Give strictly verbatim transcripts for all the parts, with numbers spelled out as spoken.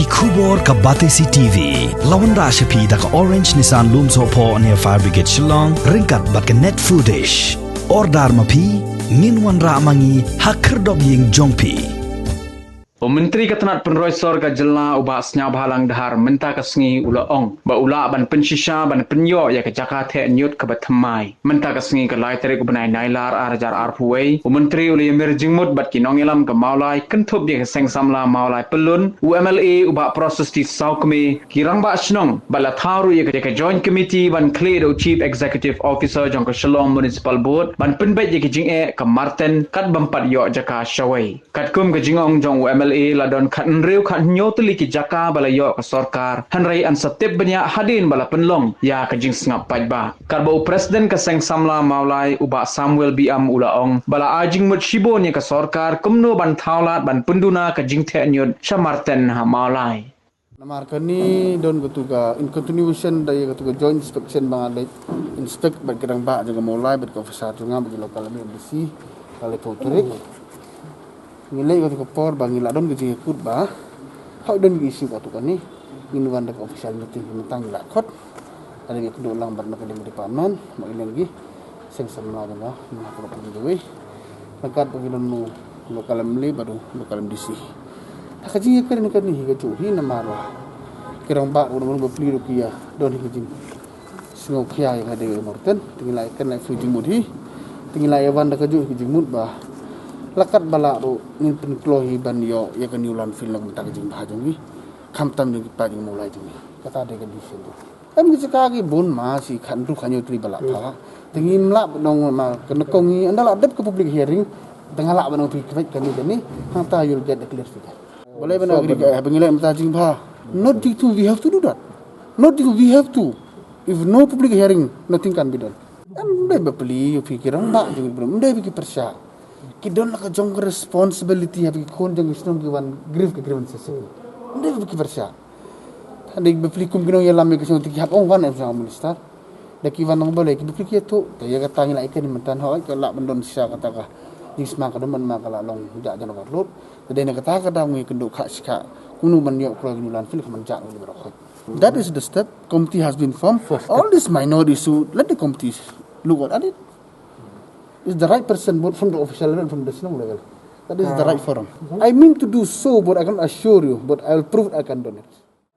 Khubor ka Batesi T V. La wanrah sha phi da ka Orange Nissan Lumsohphoh near Fire Brigade Shillong, ryngkat bad ka Net Foodish. Order ma phi, ngin wanrah ma ngi ha khyrdop ïing jong phi. U Myntri ka tnat pynroi sor ka jylla u Bah Sniawbhalang Dhar mynta ka sngi u la ong ba u lah ban pynshisha ban pynïoh ïa ka jaka theh ñiut kaba thymmai. Mynta ka sngi ka lai tarik u bnai Nailar ar hajar arphew wei, u Myntri u la ïamir jingmut bad ki nongïalam ka Mawlai kynthup ïa ka Seng Samla Mawlai Pyllun, u M L A u Bah Prasasti Sawkmie, ki rangbah shnong, bad la thaw ruh ïa ka, ïa ka Joint Committee ban khlieh da u Chief Executive Officer jong ka Shillong Municipal Board ban pynbeit ïa ki jingeh ka Marten kat bym pat ïoh jaka shawei. Katkum ka jingong jong u M L A, la don khathynriew khathynñiew tylli ki jaka ba la ïoh ka sorkar, hynrei yn sa tip bniah hadien ba la pynlong ïa ka jingsngap paidbah. Katba u President ka Seng Samla Mawlai u Bah Samuel B M u la ong ba la ai jingmut shibun ïa ka sorkar kumno ban thaw lad ban pynduna ka jingtheh ñiut sha Marten ha Mawlai. Namar kane don katu ka, in continuation da ïa katu ka joint inspection ba nga leit inspect bad ki rangbah jong ka Mawlai bad ka officer jong nga bad ki local M D C ka lai phew tarik. Ngi leit katu ka por ba ngi la don ka jingïakut ba hooid don ka issue katu kane, ngin wan da ka official meeting, mynta ngi la khot. Ka dei ka kynduh lang bad na ka dei ka department, ma i leng ki Seng Samla jong nga, na ka dei ka wei. Ryngkat bad ki don u local M L A bad u local M D C. Ha ka jingïakren kane hi kajuh hi namar la ki rangbah ruh namar ba pli ruh ki ïa don hi ka jingsngewkhia ïa ka dei ka Marten. Te ngi la ïakren la ïa phi jingmut hi. Te ngi la ïa wan da kajuh hi ka jingmut ba la katba lah ruh ngin pynkloi hi ban ïoh ïa ka new landfill na ka bynta ka jingbha jong ngi, khamtam jong ki paid jong Mawlai jong ngi. Kata dei ka decision ruh. Em ki jaka ki bun ma shi khathynriew khathynñiew tylli ba la thaw. Te ngim lah ban ong ma ka nyngkong ngi ynda la dep ka public hearing, te nga lah ban ong phi kane kane, hangta you'll get the clarification. Balei ban agree ka, eh, ba ngi leh mynta jingbha. Not due to we have to do that. Not due to we have to. If no public hearing, nothing can be done. Em dei ba pli ïa phi ki rangbah jong ngi, em dei ba ki pyrshah. Ki don la ka jong ka responsibility ha ki khun jong ki shnong ki wan grieve ka grievances. Em dei ba ki pyrshah. Hynrei ba pli kum ki nongïalam ïa ka shnong te ki hap ong wan em jong minister. Da ki wan ong balei ki ba pli ki ïathuh. Te ïa kata ngi la ïa kane mynta hooid ka lah ban don shisha kata ka jingsma ka don ban ma ka la long jah jan overload. Te dei na kata ka daw ngi kynduh kha shi kha kumno ban ïoh kloi ka new landfill ka man jah ngi baroh hooid. That is the step. Committee has been formed. All this minor issue, let the committee look at it. Is the right person, both from the official level and from the shnong level. That is the right forum. I mean to do so, but I can assure you, but I will prove I can do it.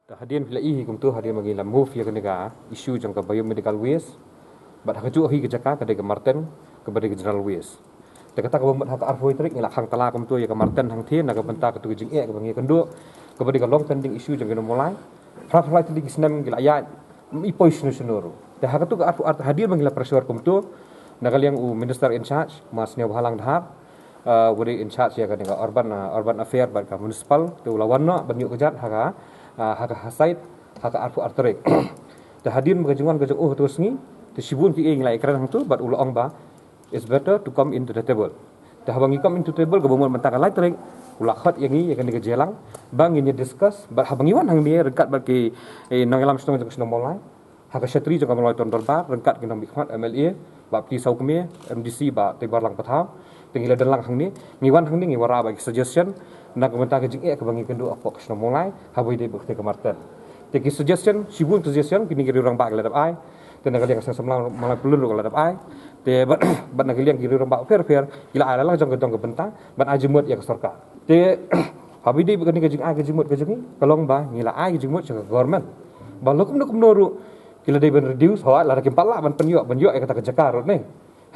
Te hadien phi la i hi kumto, hadien ba ngi la move ïa kane ka issue jong ka biomedical waste. Bad ha kajuh hi ka jaka ka dei ka Marten, kaba dei ka general waste. Te kata kaba mut ha ka arphew tarik ngi la khang tala kumto ïa ka Marten hangthie na ka bynta katu ka jingeh kaba ngi kynduh, kaba dei ka long pending issue jong ki nong Mawlai. Phra phra tylli ki snem ngi la ïaid, i poi shano shano ruh. Te ha katu ka arphew ar hadien ba ngi la pressure kumto na ka liang u minister in charge, Ma Sniawbhalang Dhar, uh, u dei in charge ïa kane ka urban, uh, urban affair bad ka municipal, te u la wan noh ban ïoh kjat ha ka, uh, ha ka, ha site ha ka arphew ar tarik. Te hadien ba ka jingwan ka jong u ha katu ka sngi, te shibun kiei ngi la ïakren hangto bad u la ong ba it's better to come into the table. Te haba ngi come into table kaba mut mynta ka lai tarik, u la khot ïa ngi ïa kane ka jingïalang ba ngin ïa discuss, bad haba ngi wan hangne ryngkat bad ki, eh, nongïalam shnong jong ka shnong Mawlai, ha ka shatri jong ka Mawlai Town Dorbar ryngkat ki nongmihkhmat M L A, Bah Pti Sawkmie, M D C Bah Teiborlang Pathaw. Te ngi la don lang hangne, ngi wan hangne ngi wanrah bad ki suggestion na ka bynta ka jingeh kaba ngi kynduh hapoh ka shnong Mawlai haba ïadei bad ka Marten. Te ki suggestion, shibun suggestion kine ki riew rangbah ki la dep ai. Te na ka liang ka Seng Samla Mawlai Pyllun ruh ka la dep ai. Te bad, bad na ka liang ki riew rangbah pher pher ki la ai la la jong ka dong ka bynta ban ai jingmut ïa ka sorkar. Te haba ïadei bad kane ka jingai ka jingmut ka jong ngi, ka long ba ngi la ai ka jingmut sha ka government ba lada kumno kumno ruh ki la dei ban reduce, hooid lada kim pat lah ban pynïoh, ban ïoh ïa kata ka jaka ruh ne.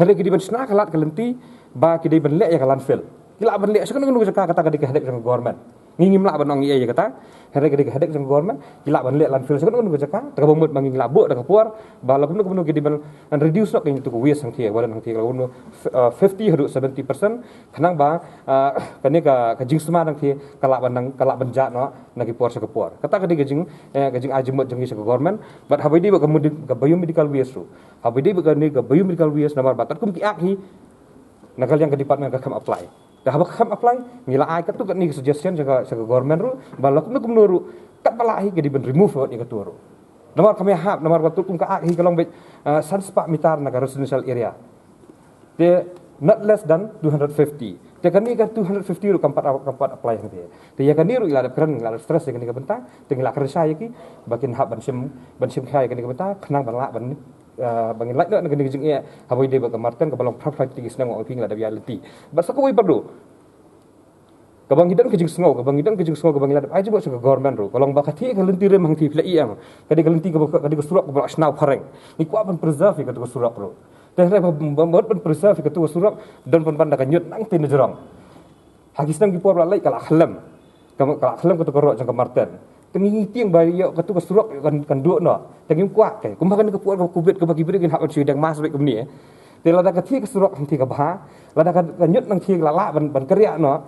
Hynrei ki dei ban shna ka lad ka lynti ba ki dei ban leh ïa ka landfill. Ki lah ban leh sha kano kano ka jaka, kata ka dei ka headache jong ka government. Ngi ngim lah ban ong ei ei ïa kata. Hynrei ka dei ka headache jong ka government, ki lah ban leh landfill sha kano kano ka jaka. Te kaba mut ba ngi la buh da ka por ba lada kumno kumno ki dei ban reduce noh katu ka waste hangthie, ba don hangthie ka la kumno, uh, fifty haduh seventy percent. Khnang ba, uh, kane ka, ka jingsma hangthie ka lah ban nang, ka lah ban jah noh na ki por sha ki por. Kata ka dei ka jing, eh, ka jingai jingmut jong ngi sha ka government. Bad haba ïadei bad ka medi-, ka biomedical waste ruh. Haba ïadei bad kane ka biomedical waste namar ba katkum ki act hi, na ka liang ka department ka kham apply. Te haba ka kham apply, ngi la ai katto katne ka suggestion sha ka, sha ka government ruh ba lada kumno kumno ruh, katba lah hi ka dei ban remove ïa kato ruh. Namar kam ïahap, namar ba katkum ka act hi ka long beit, ah, san spah meter na ka residential area. Te not less than two hundred fifty. Te kane ka two hundred fifty ruh kam pat, kam pat apply hangtei. Te ïa kane ruh i la dep kren, i la dep stress ïa kane ka bynta. Te ngi la kren shai ïa ki ba kin hap ban shim, ban shim khia ïa kane ka bynta, khnang ban lah ban, eh, ba ngin lait noh na kane ka jingeh, haba ïadei bad ka Marten kaba long phra phra tylli ki snem, nga ong ïa phi, ngi la dep ïaid lynti. Bad sa kawei pat ruh, kaba ngi don ka jingsngew, kaba ngi don ka jingsngew, kaba ngi la dep ai jubab sha ka government ruh, ka long ba katei ka lynti rim hangtei, phi la ïohi, ka dei ka lynti kaba, ka dei ka surok kaba la shna phareng. Ngi kwah ban preserve ïa katu ka surok ruh. Te hynrei ba, ba, ba ban preserve ïa katu ka surok, don pynban da ka ñiut nangtei na jrong. Ha ki snem ki por ba la leit ka la khlem, ka, ka la khlem katu ka rok jong ka Marten. Te ngi, ngi tieng ba ïoh katu ka surok kan, kan duh noh. Te ngim kwah, kumba kane ka por ka covid kaba ki briew kin hap ban shu ïadeng mask beit kumne. Te lada katei ka surok hangtei ka bha, lada ka, ka ñiut nangtei ka la lah ban, ban kyrïah noh,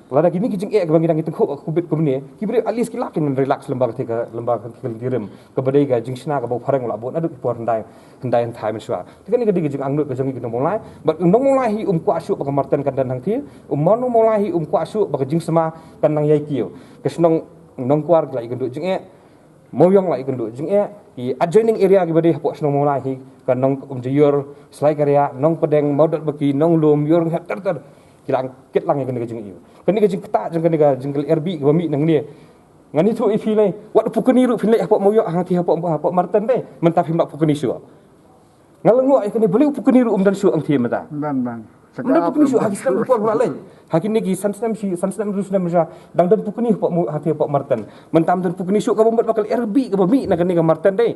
lada kine ki jingeh kaba ngi dang ïa tyngkhuh ka covid kumne, ki briew at least ki lah kin relax lyngba katei ka, lyngba katei ka lynti rim kaba dei ka jingshna kaba u phareng u la bud naduh ki por hyndai, hyndai hynthai mynshuwa. Te kane ka dei ka jingangnud ka jong ngi ki nong Mawlai. Bad u nong Mawlai hi um kwah shuh ba ka Marten kan don hangtei. U nong Mawlai hi um kwah shuh ba ka jingsma kan nang ïai kiew. Ka shnong Nongkwar ki la ïakynduh jingeh, Mawiong la ïakynduh jingeh, ki adjoining area kiba dei hapoh shnong Mawlai hi, ka Nong Umjaiur, Slai Kariah, Nongpdeng, Mawdatbaki, Nonglum, Ïurnghet, ter ter, ki la kit lang ïa kane ka jingïoh. Kane ka jingktah jong kane ka jingkylli rbih kaba mih nangne. Ngan ïathuh ïa phi lei, wat u pukni ruh phin leit hapoh Mawiong, hangtei hapoh, hapoh Marten te, mynta phim lah pukni shuh. Nga la nguh ïa kane, balei u pukni ruh um don shuh hangtei mynta. Ban, ban. Um don pukni shuh ha ki snem ki por ba la leit. Ha kine ki san snem shi, san snem hynriew snem shuwa, dang don pukni hapoh Maw-, hangtei hapoh Marten. Mynta um don pukni shuh, kaba mut ba ka kylli rbih kaba mih na kane ka Marten te,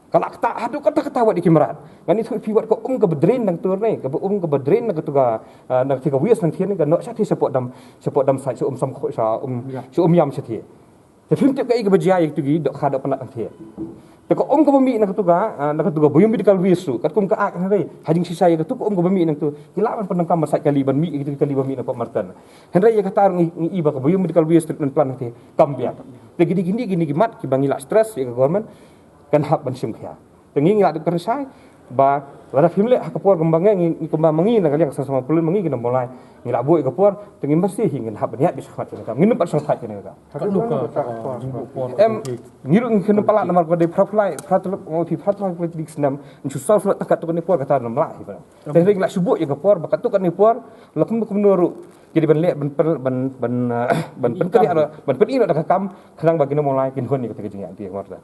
ka la ktah haduh katta katta wat ïa ki mrad. Ngan ïathuh ïa phi, wat ka um kaba drain nangta ne, kaba um kaba drain na katu ka, ah, na katei ka waste nangtei ne, ka noh shatei shapoh dump, shapoh dump site, sha um sam kho, sha um, sha um ïam shatei. Te phim tip kaei kaba jia ïa kitu ki dohkha dohpynlait hangtei. Te ka um kaba mih na katu ka, ah, na katu ka biomedical waste ruh, katkum ka Act hynrei, ha jingshisha ïa katu ka um kaba mih nangtu, ki lah ban pyndonkam ban sait kali, ban mih ïa kitu ki kali ba mih na pop Marten. Hynrei ïa kata ruh ngi, ngi i ba ka biomedical waste treatment plant hangtei kam biang. Te kine, kine, kine ki mat kiba ngi la stress ïa ka government, kan hap ban shim khia. Te ngi, ngi la dep kren shai ba lada phim leh ha ka por kumba ngi, ngi kumba ma ngi na ka liang ka Seng Sawma Pyllun, ma ngi ki nong Mawlai, ngi la buh ïa ka por, te ngim masi hi ngin hap ban ïaid beit shakhmat kane ka kam, ngin nym pat shongthait kane ka kam. Katno ka, uh, jingbuh por? Em, ngi ruh ngi khlem palat namar ka dei phra phra, phra tylli, nga ong ïa phi, phra tylli, phra tylli snem, ngi shu saw snem tang katto katne por kata nym lah hi ba. Te hynrei ngi la shu buh ïa ka por ba katto katne por, la kumno kumno ruh ki dei ban leh, ban pyn, ban, ban, uh, ban pynkynriah, ban pyni noh da ka kam, khnang ba ki nong Mawlai kin hun ïa kata ka jingïaid lynti, ka mut.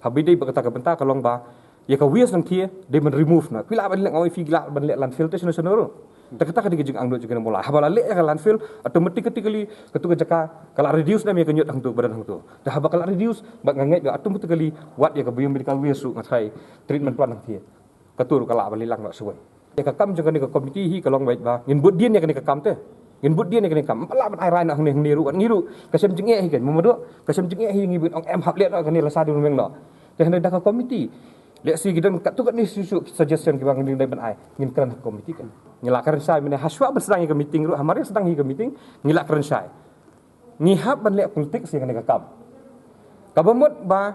Haba ïadei bad kata ka bynta ka long ba ïa ka waste nangtei dei ban remove noh. Ki lah ban leh, nga ong ïa phi, ki lah ban leh landfill te shano shano ruh. Te kata ka dei ka jingangnud jong ki nong Mawlai. Haba la leh ïa ka landfill, automatically katu ka jaka ka la reduce ne em ïa ka ñiut hangtu ba don hangtu. Te haba ka la reduce, bad nga ngeit ba automatically wat ïa ka biomedical waste ruh, nga tharai treatment plant nangtei, katu ruh ka lah ban leit lang noh shawei. Ïa ka kam jong kane ka committee hi ka long beit ba ngin bud dien ïa kane ka kam te. Ngin bud dien ïa kane ka kam. Ym pat lah ban ai rai noh hangne hangne ruh, wat ngi ruh ka shem jingeh hi kan. Mama duk, ka shem jingeh hi, ngi bud ong em, hap leh noh kane, lashai dei ban weng noh. Te hynrei da ka committee, lehse ki don katto katne shuh shuh ki suggestion kiba ngin dei ban ai, ngin kren ha ka committee kan. Ngi la kren shai mynne, ha shuwa ban sdang ïa ka meeting ruh, ha mar ïa sdang ïa ka meeting, ngi la kren shai. Ngi hap ban leh politics ïa kane ka kam. Kaba mut ba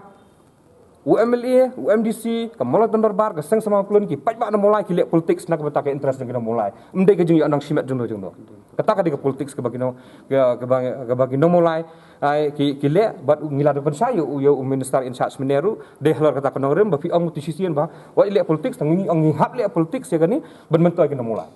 u M L A, u M D C, ka Mawlai Town Dorbar, ka Seng Sawma Pyllun, ki paidbah nong Mawlai ki leh politics na ka bynta ka interest jong ki nong Mawlai. Ym dei ka jingïoh nang shimet jongno jongno. Kata ka dei ka politics kaba ki nong, ka, kaba, kaba ki nong Mawlai ai ki, ki leh. Bad ngi la dep kren shai ïa u, ïa u minister in charge mynne ruh, dei halor kata ka nongrim, ba phi ong mut shisien ba wat leh politics, tang ngi ong ngi hap leh politics ïa kane ban myntoi ki nong Mawlai.